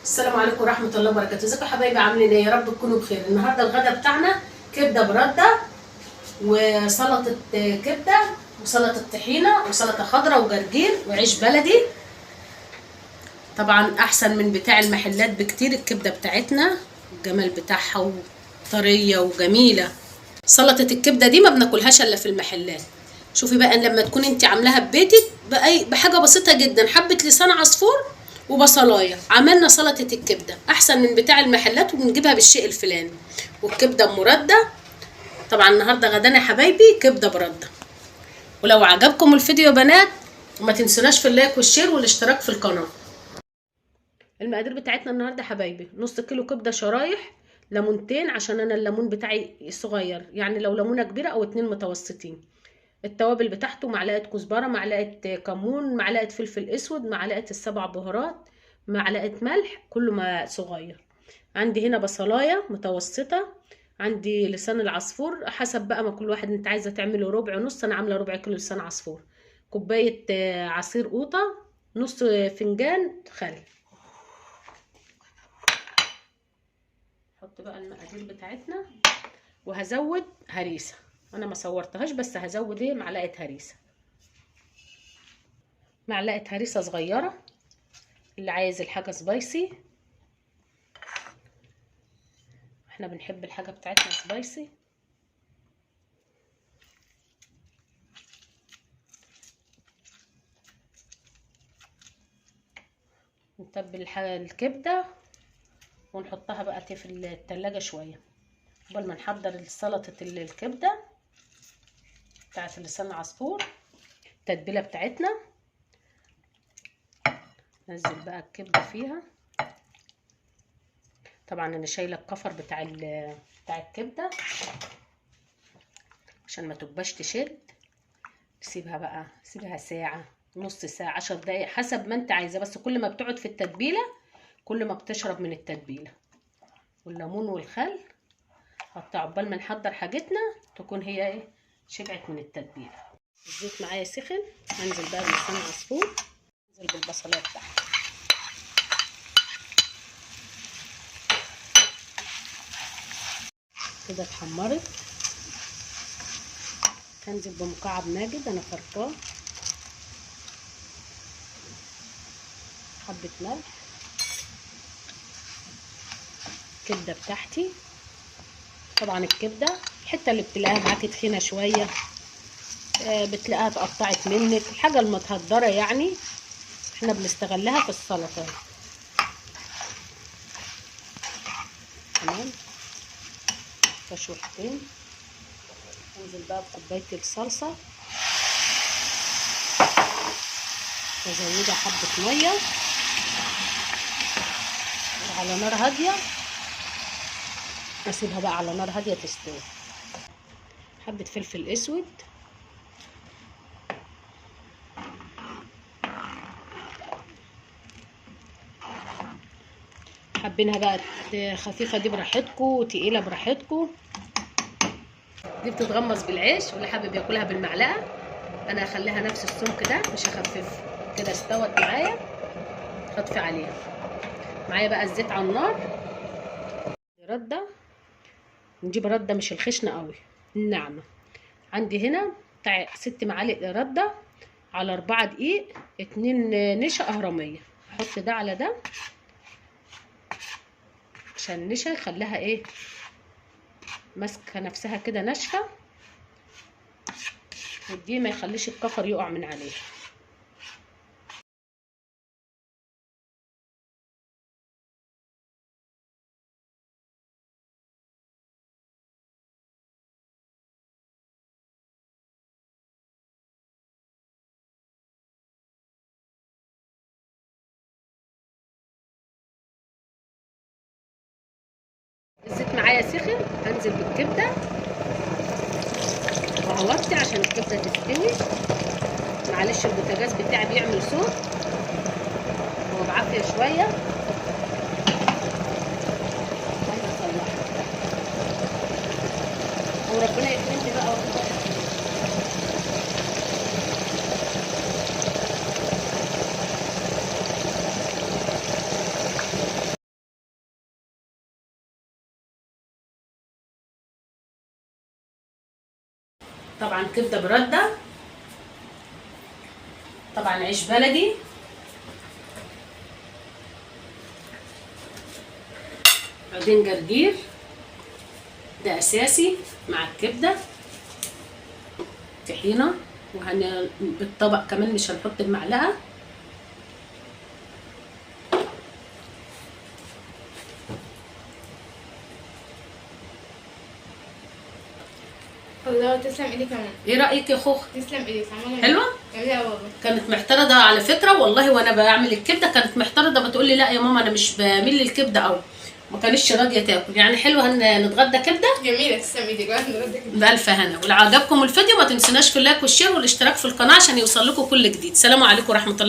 السلام عليكم ورحمة الله وبركاته. ازيكم يا حبايبي، عاملين ايه؟ يا رب تكونوا بخير. النهارده الغدا بتاعنا كبده برده وسلطة كبده وسلطة طحينه وسلطة خضراء وجرجير وعيش بلدي. طبعا احسن من بتاع المحلات بكتير. الكبده بتاعتنا الجمال بتاعها وطريه وجميلة. سلطة الكبده دي ما بناكلهاش الا في المحلات. شوفي بقى لما تكون انت عاملاها ببيتك بحاجة بسيطة جدا، حبه لسان عصفور وبصلايه، عملنا سلطة الكبده احسن من بتاع المحلات وبنجيبها بالشيء الفلاني. والكبده مرده. طبعا النهارده غدانا يا حبايبي كبده برده. ولو عجبكم الفيديو يا بنات ما تنسوناش في ال like وال share والاشتراك في القناة. المقادير بتاعتنا النهارده يا حبايبي: نص كيلو كبده شرايح، ليمونتين عشان انا الليمون بتاعي صغير، يعني لو ليمونه كبيرة او اتنين متوسطين. التوابل بتاعته: معلقه كزبره، معلقه كمون، معلقه فلفل اسود، معلقه السبع بهارات، معلقه ملح، كله ما صغير. عندي هنا بصلايه متوسطه، عندي لسان العصفور حسب بقى ما كل واحد انت عايزه تعمله ربع ونص، انا عامله ربع كيلو لسان عصفور، كوباية عصير قوطه، نص فنجان خل. نحط بقى المقادير بتاعتنا، وهزود هريسه، انا ما صورتهاش بس هزود ايه، معلقه هريسه، معلقه هريسه صغيرة، اللي عايز الحاجة spicy، احنا بنحب الحاجة بتاعتنا spicy. نتبل الكبده ونحطها بقى في التلاجة شوية قبل ما نحضر سلطة الكبده بتاعت لسان العصفور. التتبيله بتاعتنا نزل بقى الكبده فيها. طبعا انا شايله الكفر بتاع الكبده عشان ما تبقاش تشد. سيبها بقى، سيبها ساعة، نص ساعة، 10 دقايق حسب ما انت عايزه، بس كل ما بتقعد في التتبيله كل ما بتشرب من التتبيله. والليمون والخل حط عقبال ما نحضر حاجتنا تكون هي ايه، شبعت من التتبيله. الزيت معايا سخن، هنزل بقى بلسان عصفور، انزل بالبصلايه بتاعتي. كده اتحمرت. هنزل بمكعب ماجد انا فرطاه، حبه ملح، الكبده بتاعتي. طبعا الكبده الحتة اللي بتلاقيها معاكي تخينة شوية، بتلاقيها اتقطعت منك، الحاجة المتهدره يعني احنا بنستغلها في السلطة. تمام، تشويحتين. انزل بقى بكوبايه الصلصه، وازودها حبه مية على نار هادية، اسيبها بقى على نار هادية تستوي. حبه فلفل اسود، حابينها بقى خفيفة دي براحتكم، وتقيله براحتكم. دي بتتغمس بالعيش، واللي حابب ياكلها بالمعلقه. انا هخليها نفس السمك ده، مش هخففها. كده استوت معايا، هطفي عليها. معايا بقى الزيت على النار. رده، نجيب رده مش الخشنة قوي، الناعمة. عندي هنا بتاع 6 معالق رده على 4 دقيق، 2 نشا اهرميه. احط ده على ده عشان النشا يخليها ايه، ماسكه نفسها كده ناشفة، ودي ما يخليش الكفر يقع من عليها. الزيت معايا سخن، هنزل بالكبده وهوطي عشان الكبده تستوي. معلش البوتاجاز بتاعي بيعمل صوت، هو بعافية شوية. عايزه اصلحه وربنا يكرمني بقى. طبعا كبده برده، طبعا عيش بلدي، بعدين جرجير ده اساسي مع الكبده، طحينه، بالطبق كمان مش هنحط المعلقة. الله تسلم ايدك يا ماما. ايه رايك يا خوخ؟ تسلم ايدك، عملها حلوة؟ جميلة قوي والله. كانت محترضه على فكرة والله، وانا بعمل الكبده كانت محترضه، بتقول لي لا يا ماما انا مش بميل للكبده قوي، ما كانتش راضية تاكل. يعني حلوة نتغدى كبده جميلة، تسلم ايدك. واحنا نتغدى كبده. بألف هنا. ولو عجبكم الفيديو ما تنسوناش في ال like وال share والاشتراك في القناة عشان يوصل لكم كل جديد. سلام عليكم ورحمة الله.